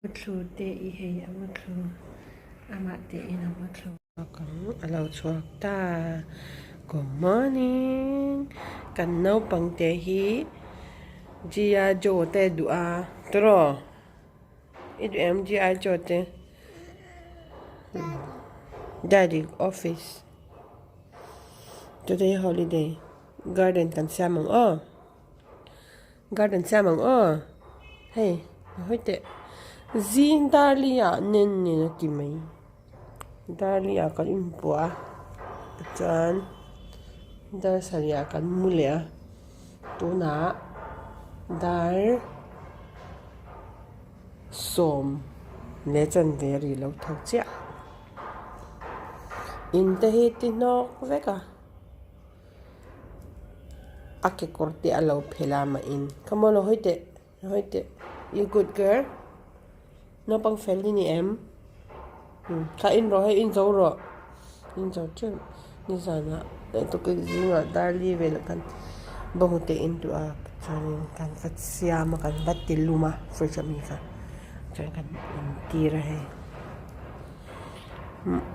Muthlu te i hei a muthlu amah te in a muthlu. Kang a lo chhuak ta good morning kan naupang te hi G.I. Joe te duh a tiraw i duh em G.I. Joe te daddy office today holiday garden kan siam ang aw. Garden siam ang aw. Hei hawi teh zing darli ah nen nen a ti mai. Darli ah kan inpuah a tichuan dar sarih ah kan mu leh a tunah dar sawm leh chanve a ri lo tho chiah. In te hi ti hnawk vek a. A kekawr te a lo phelh a mah in come on hawi teh hawi teh you good girl naupang fel i ni em kha in rawh hei in zo rawh in zo teuh nizanah tukin zingah darli velah khan bawngte in duh a chuanin kan va siam a kan va ti lum a fridge ami kha chuan kan intir a hei.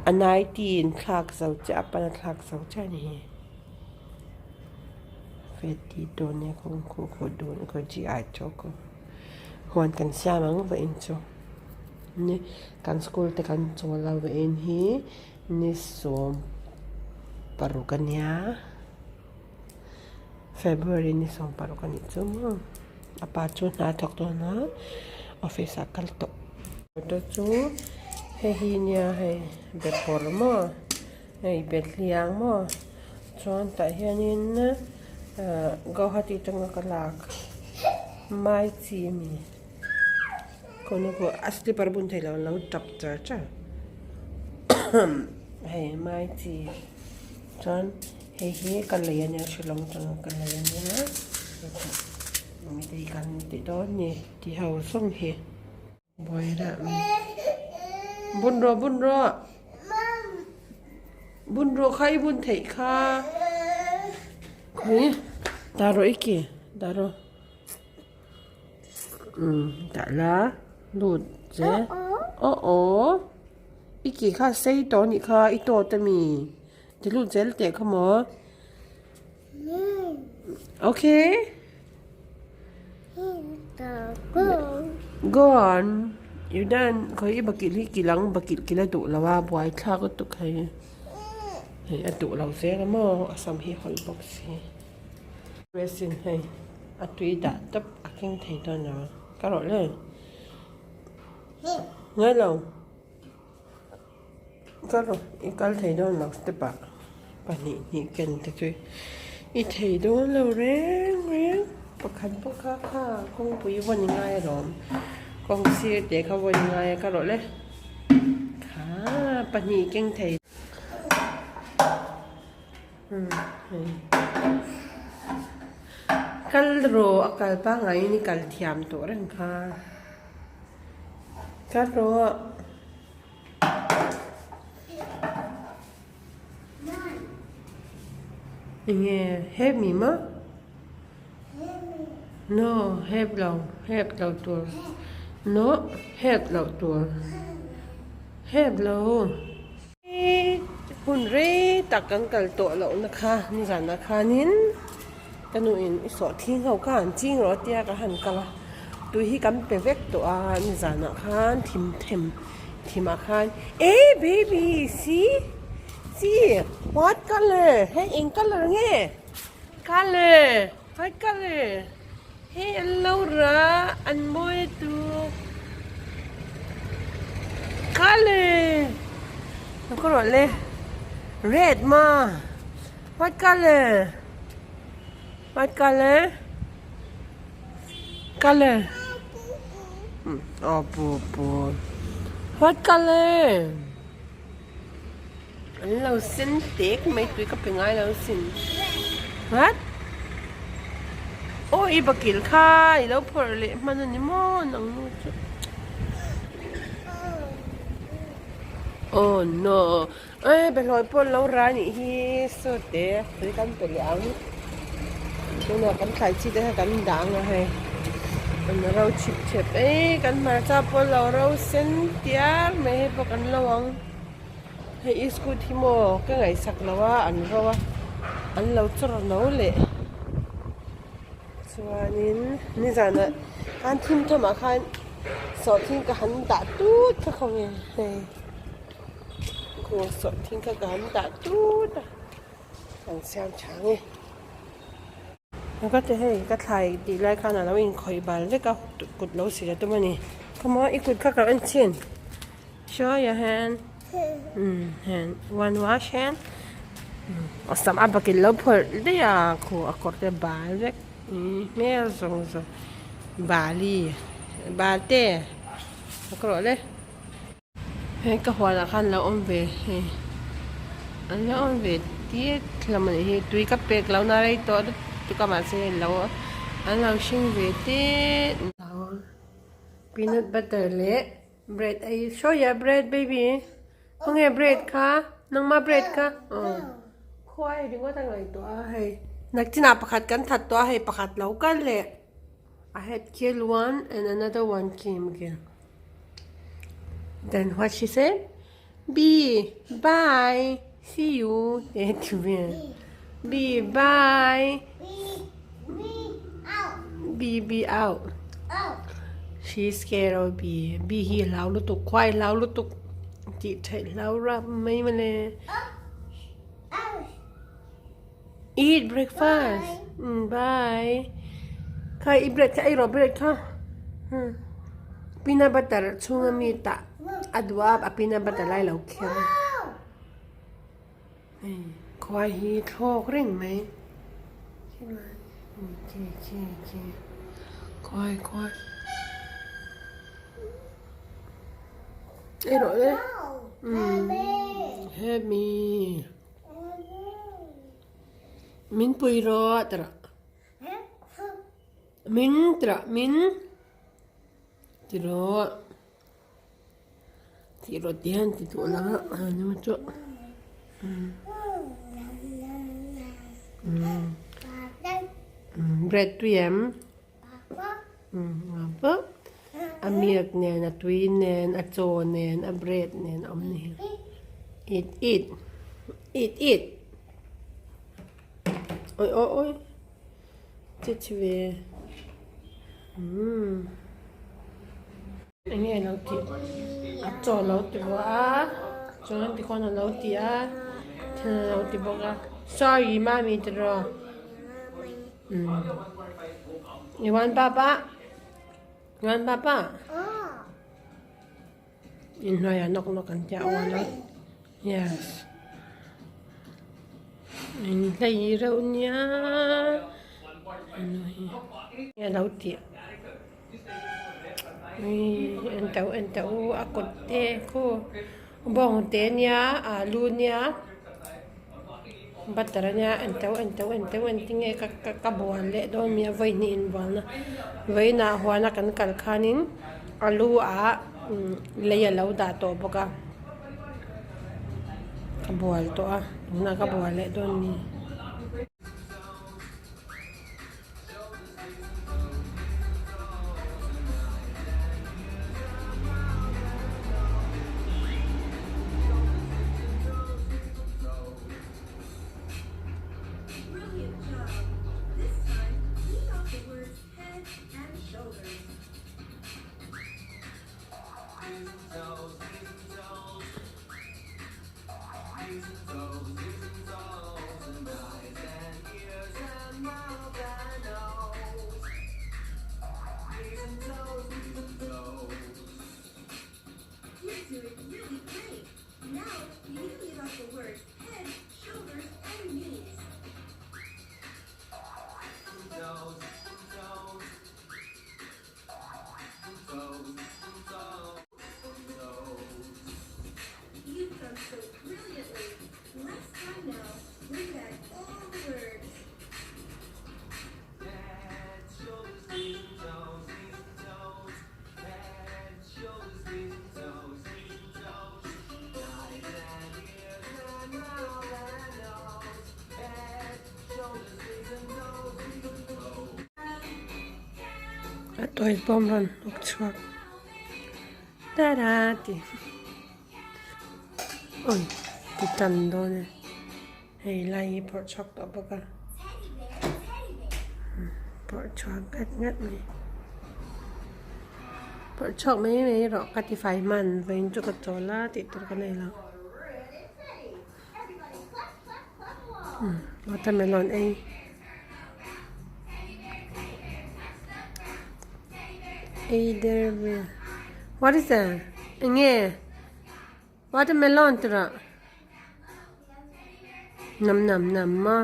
A nightie in thlak zo chiah a pan a thlak zo chiah a ni hi feti dawn e kawng khaw khaw dawn khaw chi ai chaw khaw huan kan siam ang vawiin chu ni kan school te kan chawl a vawiin hi ni sawm paruk a nia february ni sawm paruk a nih chu maw a pa chu hna a thawk dawn a office ah a kal tawh. Auto chu hei hi nia hei be pawr maw hei be hliang maw chuan tah hianin ahh guwahati atanga ka lak mai chi a ni a slipper bun theilo an lo tap char char hei mai chi chuan hei hi ka lei a nia shillong atanga ka lei a nia mite hi kan ti dawn a ni ti ho zawng hi. Bun rawh bun rawh bun rawh kha i bun theih kha khawi dah rawh i ki dah rawh umm dah la lut che aw aw i ki kha sei tawh anih kha i tawt ami ti lut zel teh kha maw okay. Go on you done khawi i bakilh hi kilang bakilh kila duh lo a buai thlak lutuk hei hei a duh lo zel a maw a sam hi hawlh bawk si resin hei a tui dah tawp a keng thei dawn lo ka rawh le ngai lo. Ka rawh i kal thei dawn lo step ah pahnih hnih ken te chu i thei dawn lo reng reng pakhat pawh kha kha kawngpui vawn i ngai alawm kawng sir te kha vawn i ngai a ka rawh le kha pahnih keng thei kal rawh a kal pangngai in i kal thiam tawh reng kha kal rawh. Enge help mi maw? No help lo help lo tur no help loh tur help lo. Hun rei tak kan kal tawh loh na kha nizanah khanin ka nu in i sawh thing ho kha han ching rawh tia ka han kal a tui hi kan pe vek tawh a nizanah khan thim them thimah khan eh baby see see what colour hei eng colour nge colour what colour hei an lo rah an mawi tuk colour ka ruah le red ma what colour what colour colour aw purple what colour an lo sen tek mai tui ka pe ngai lo sin what aw i bakilh kha i lo phawrh leh hman a ni maw nang nu chu oh no e behlawi pawh an lo ra a nih hi saw te tui kan pe leh ang tunah kan thlai chi te kha kan dah ang a hei. An ro chhip chhep ei kan hmarcha pawh lo ro sen tiar mai hei pawh kan lo ang hei iskut hi maw ka ngaihsak lo a an ro a an lo chawr no leh chuanin nizanah khan thim thamah khan sawhthing ka han dah tut kha khawnge hei khaw sawhthing kha ka han dah tut a kan siam tha ang e. Ka ti hei ka thlai tih lai khan a lo inkhawih bal vek a kut lo sil a tum a ni. Come on i kut kha ka en chhin show your hand umm hand one wash hand a sam a bakil lo phawrh daih a khu a kawr te bal vek hmel zawng zawng bali bal te a ka rawh le. He ka huanah khan lo awm ve hei an lo awm ve tir hlawm a nih hi tui ka pek lo na rei tawh lutuk a mahse lo an lo hring ve tet peanut butter leh bread a ei show your bread baby khawnge bread kha nangma bread kha aw khuai ringawt a ngaihtuah a hei nakchinah pakhat kan that tawh a hei pakhat lo kal leh I had killed one and another one came again. Then what she said? B, bye, see you. B, bye. B, out. B, B, out. Out. She's scared of B. B hi hlau lutuk, khuai hlau lutuk. Tih theih hlau rap mai male. Out. Eat breakfast. Bye. Bye. Kha i bread kha ei rawh bread kha. Hmm. Peanut butter chhunga mi tah a duh a, a peanut butter lai lo kher a. Hei khuai hi thlawk reng mai. Khi khi khi khuai khuai. Ei rawh le. Hmm. Help me. Min pui rawh ti rawh. Min ti rawh min ti rawh. Ti rawh ti hian ti duh lo a nu chu. Bread tui em? A milk nen a tui nen a chaw nen a bread nen a awm ni eat eat eat eat awi awi awi che chhe ve umm eng nge lo tih a chaw lo ti bawk a chuan tikhawn a lo ti a thil a lo ti bawk a sorry mummy tiraw. You want papa? You want papa? Inhnuaiah nawk nawk an tia awn a. Yes. In hlei reuh nia. A lo tih. En teuh en teuh u a kawt te khu bawng te nia alu nia. Butter a nia en teuh en teuh en teuh engtin nge ka ka ka bual leh dawn mi a vawi hnih inbualna vawiinah huana kan kal khanin alu ah lei a lo dah tawh bawk a ka bual tawh a tunah ka bual leh dawn mi. Toys bawm rawn hnawk chhuak tada ti awi ti tan dawn e hei lai hi phawrh chhuak tawh bawk a phawrh chhuak ngat ngat mai phawrh chhuak mai mai rawh ka ti fai hman vawiin chu ka chawl a tih tur ka nei lo watermelon ei. Ei der vel what is that eng nge watermelon tira nam nam nam a.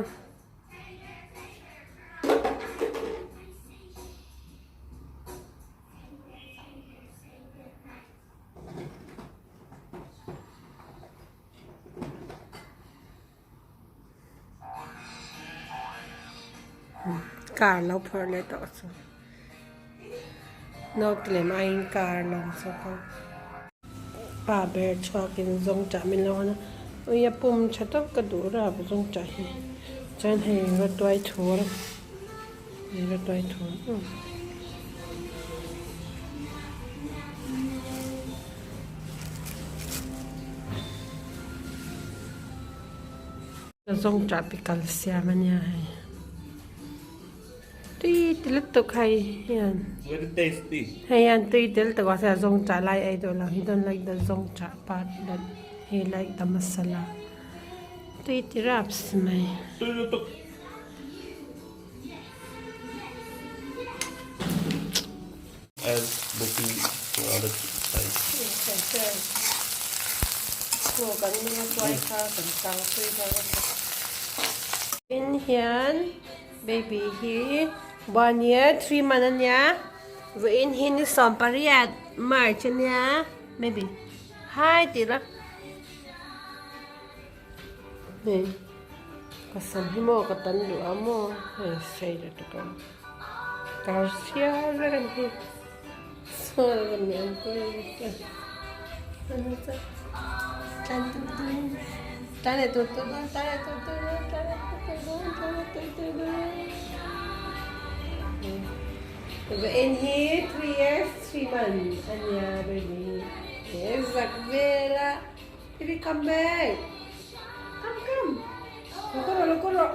Car lo phawrh leh tawh chu naute lem aiin car a lawm zawk a pa ber chhuakin zawngṭah min lo hawn a ui a pum tha tawp ka duh rap zawngṭah hi chuan hei rawtuai thur rawtuai thur. Zawngṭah pikal siam a nia hei. Tui ti lutuk hei hian. Very tasty. Hei hian tui tel tak mahse a zawngṭah lai ei duh lo. He don't like the zawngṭah part but he like the masala. Tui ti raps mai. Tui lutuk. As booking for other site. In hian baby hi 1 year 3 month ania vawiin hi ni 18 March ania baby hi tih la hei ka sam hi maw ka tan duh a maw hei sei lutuk a. Kar sial vek an hi sawi ka ni ang Vawiin hi 3 years 3 months a nia baby he zak vel a baby come back come come lo kawr rawh lo kawr rawh.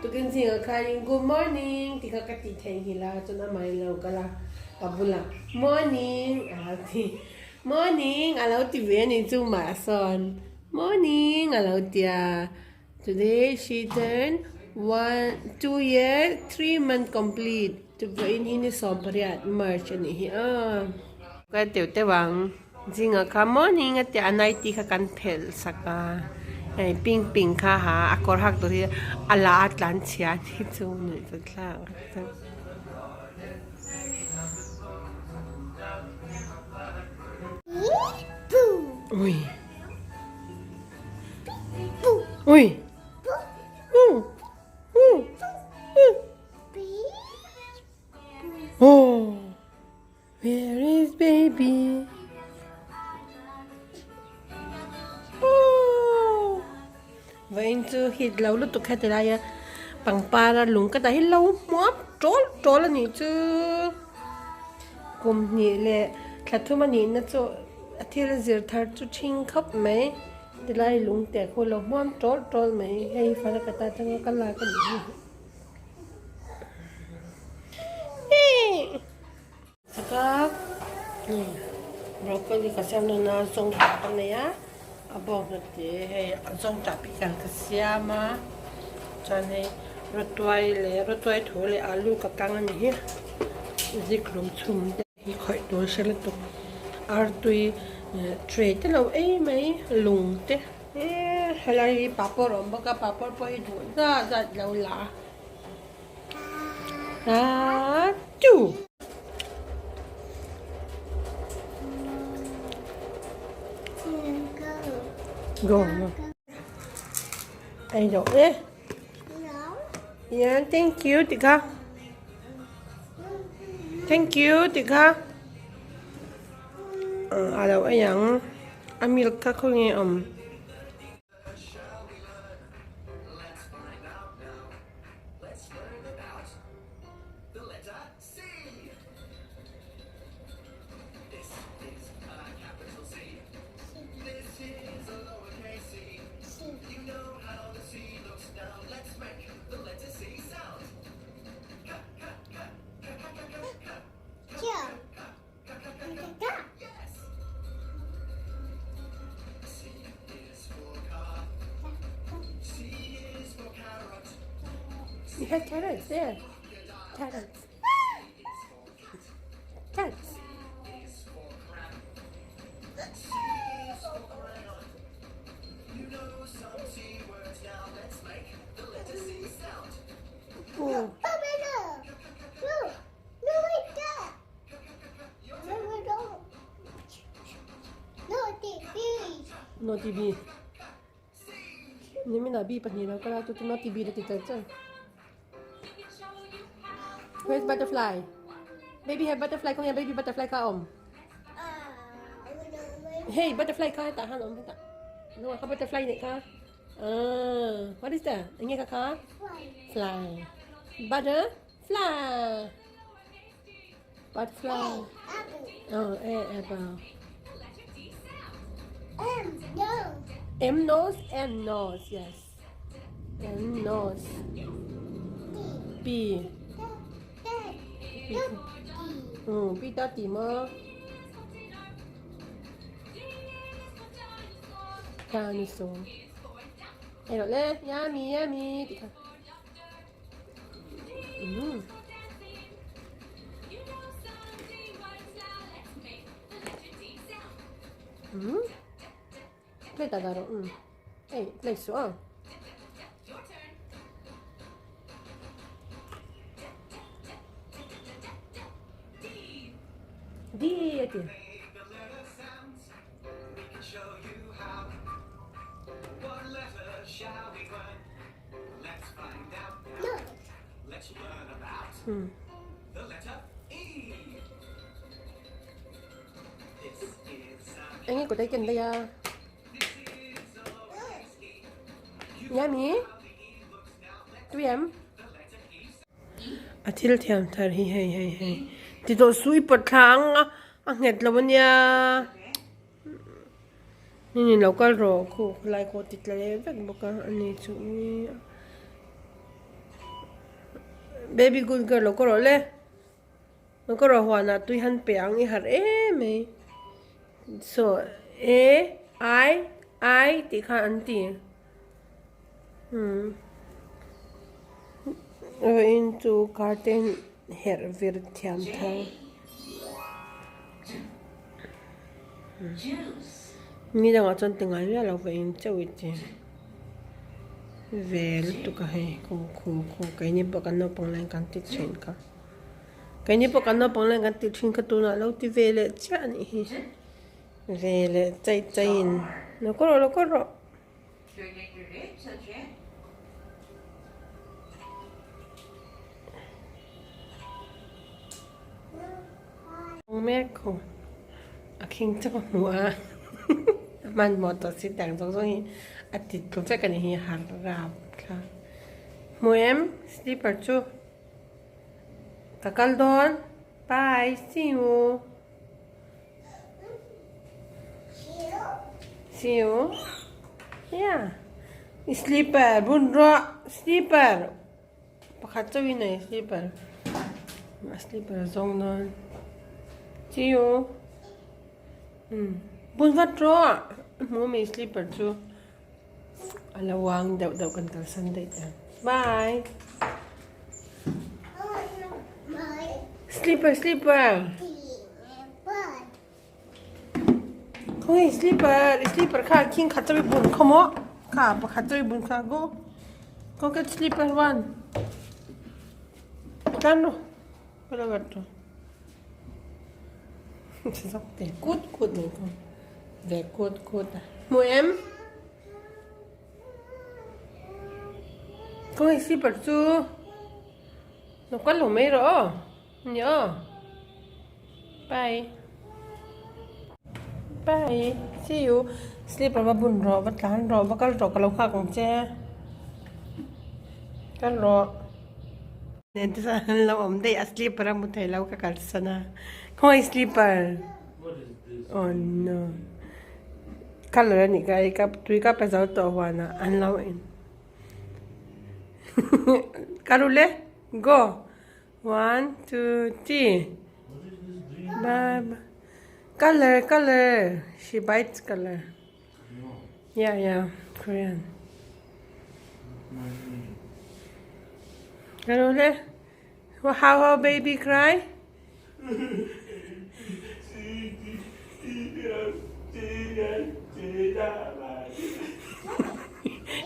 Tukin zingah khanin good morning tih kha ka tih theihnghilh a chuan amah in lo kal a ka bulah morning a lo ti morning a lo ti ve a ni chu mah sawn morning a lo ti a today she turn one 2 year 3 month complete vawiin hi ni 18 March a nih hi aw. Ka teuh teuh ang. Zingah kha morning a tia a nightie kha kan phelh sak a hei pink pink kha ha a kawr hak tur hi a la a tlan chhia a ni chu nuih chu thlak a chu. Ui ui u u u oh. Where is baby? Oh! Vawiin chu hit lo lutuk heti laia pangpar a lung ka dah hi lo hmuam tawl tawl a nih chu. Kum hnih leh thla thum a nihna chu a thil zir thar chu ṭhing khawp mai. Tilai lung te khu lo hmuam tawl tawl mai. Hei Falakata atanga ka lak a nih hi. Saka broccoli ka siam dawn a zawngtah ka nei a a bawk na te hei zawngtah pikal ka siam a chuan hei rawtuai leh rawtuai thu leh alu ka kang a ni hi zikhlum chhum te hi khawih tur hre lutuk artui tray te lo ei mai lung te eee helai hi papawr a awm bawk a papawr pawh hi duh zat zat lo la a. A two. Go. Ai dawh e. Yeah, thank you tih kha. Thank you tih kha. A lo ei ang. A milk kha khawnge awm. You have carrots there. Carrots. Carrots. Oh. Naughty B. Nimina B pahnih lo kal a chu chu naughty B la ti char char. Where's butterfly? Baby have butterfly kawng hian baby butterfly kha a awm. Hey butterfly kha hetah khan a awm hetah. Hnungah kha butterfly neih kha. Ah, what is that? Eng nge kha kha? Fly. Butterfly. Butterfly. Oh, A apple. M nose, M nose, yes. M nose. B. B. B dot D maw? Dinosaur. Ei rawh le, yummy, yummy tih kha. Umm. Umm. Plate ah dah rawh. Umm. Ei, plate suh ang. D a ti. Eng nge kut ai ken daih a? Yummy? Tui em? A thil thiam thar hi hei hei hei ti tawh sui pawt thla ang a a nghet lo ania ni lo kal rawh khu khawlai pawh ti tla leh vek bawk a ani chu baby good girl lo kal rawh le lo kal rawh huanah tui han pe ang i harh em mai saw a i i tih khan an ti. Vawiin chu curtain herh vir thiam thar ni dangah chuan ti ngai miah lo vawiin chauh i ti ve lutuk a hei khu khu khu keini pawh kan naupang laiin kan ti thin kha keini pawh kan naupang laiin kan ti thin kha tunah lo ti ve leh chiah a nih hi ve leh chei cheiin lo kawr rawh lo kawr rawh. Mek ho a khing chauh a hmu a a hmanhmawh tawh si tang zawng zawng hi a ti tlu vek a ni hi har rap thlak hmu em slipper chu ka kal dawn bye see you. See you. Yeah. Slipper, bun rawh. Slipper. Pakhat chauh in nei slipper. A slipper zawng dawn. See you. Hmm. Bun vat rawh. Hmu mi slipper chu. A lo wang deuh deuh kan kalsan daih ta. Bye. Slipper, slipper. Khawi slipper, slipper kha khing khat chawi bun kha maw? Kha pakhat chawi bun kha go. Go get slipper one. Tan ro. Kala vat ro. Zak te kut kut nei ko. Ve kut kut. Mu em? Khawi slipper chu. Lo kal lo mai rawh aw. Ni aw. Bye. Bye. See you. Slipper va bun rawh, va tlan rawh, va kal rawh ka lo nghak ang che. Kal rawh. Nen te chuan an lo awm daih a slipper a hmu thei lo ka kalsan a khawngaih slipper oh no colour a nih kha hei ka tui ka pe zo tawh huan ah an lo en ka rul e go one two three bye bye colour colour she bites colour. Yeah yeah Korean. Hello le. How how baby cry?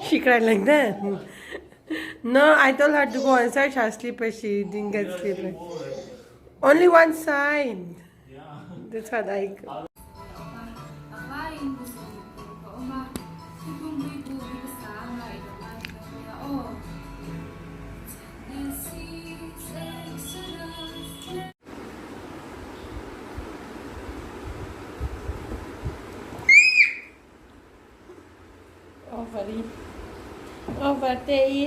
She cried like that. No, I told her to go and search her slipper. She didn't get slipper. Only one side. That's what I. Over i. Over te i.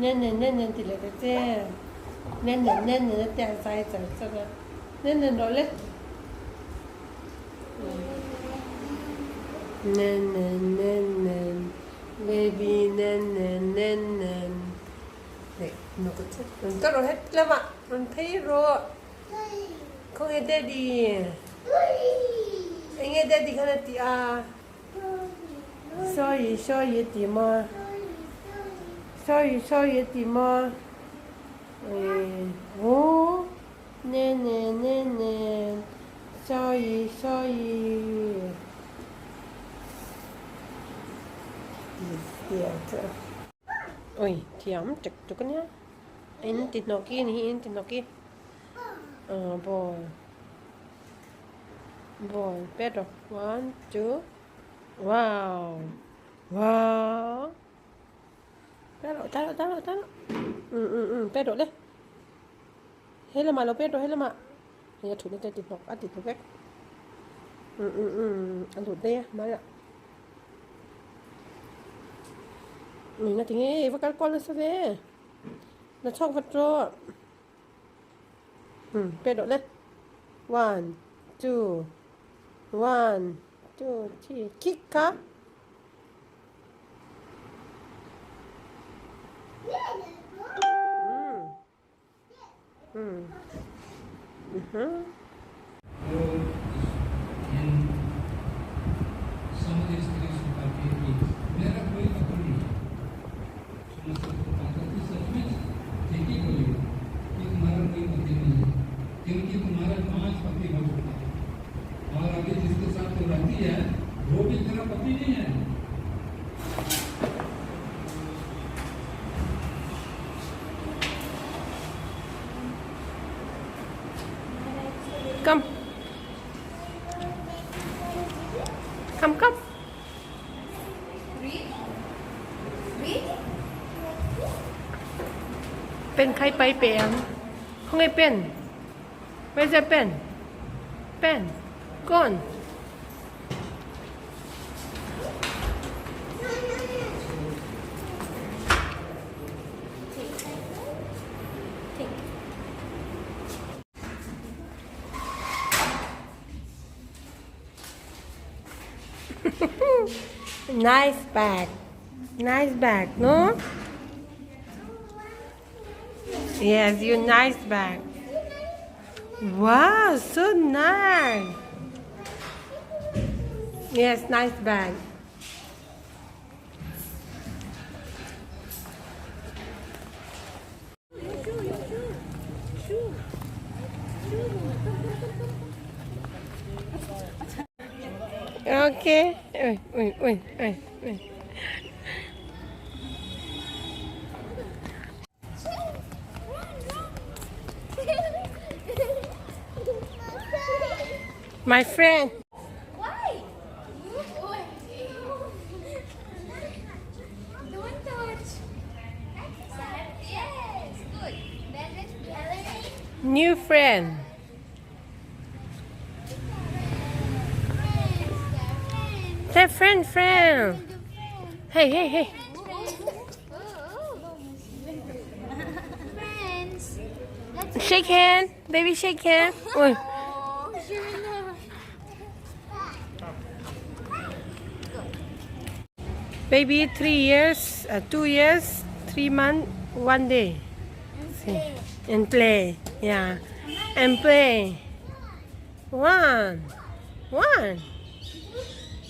Nen nen nen nen ti leh ta che. Nen nen nen nen a te a zai char char a. Nen nen rawh le. Nen nen nen nen baby nen nen nen nen. Leh nuk a che. Rawn kal rawh het lamah rawn phei rawh. Khawnge daddy? Enge daddy khan a tih a? Sorry sorry a ti maw? Sorry sorry a ti maw? Aw ne ne ne ne sorry sorry Ui thiam tek tuk ania in ti hnawk i ni hi in ti hnawk i. Aw ball ball pet rawh one two wow wow pet rawh ta rawh ta rawh ta rawh um um um pet rawh le he lamah lo pet rawh he lamah hei a thutna te a ti hnawk a ti hnawk vek um um um a lut daih a hmaiah eng a ti nge va kal kual nasa ve la chhuak vat rawh. Um pet rawh le one two one two three kick kha um um uh-huh. Come. Come, come. Pen khai pai pe ang. Không nghe pen. Where's your pen? Pen. Gone. Nice bag. Nice bag, no? Yes, you nice bag. Wow, so nice. Yes, nice bag. Okay. Ui, ui, ui, ui, ui. My friend. Why? Don't touch. Yes, good. Balance, balance. New friend. Say friend, friend. Hey, hey, hey. Shake hand. Baby shake hand. Ui. Baby 3 years, 2 years, 3 months, 1 day. See. And play. Yeah. And play. 1. 1.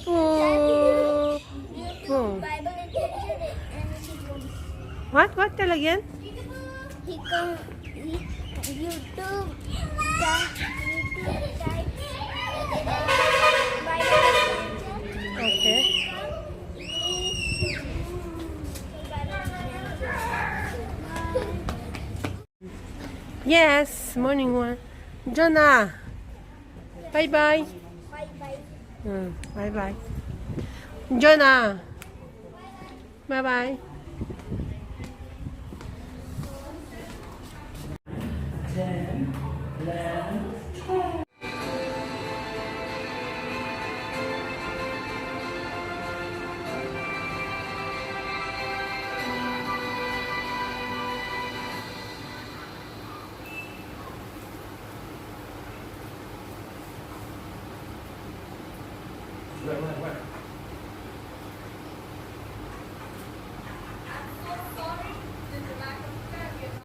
2. 4. What? What? Tell again? He come YouTube, YouTube type Bible adventure. Okay. Yes, morning one. Jonah. Bye bye. Bye bye. Bye bye. Jonah. Bye bye.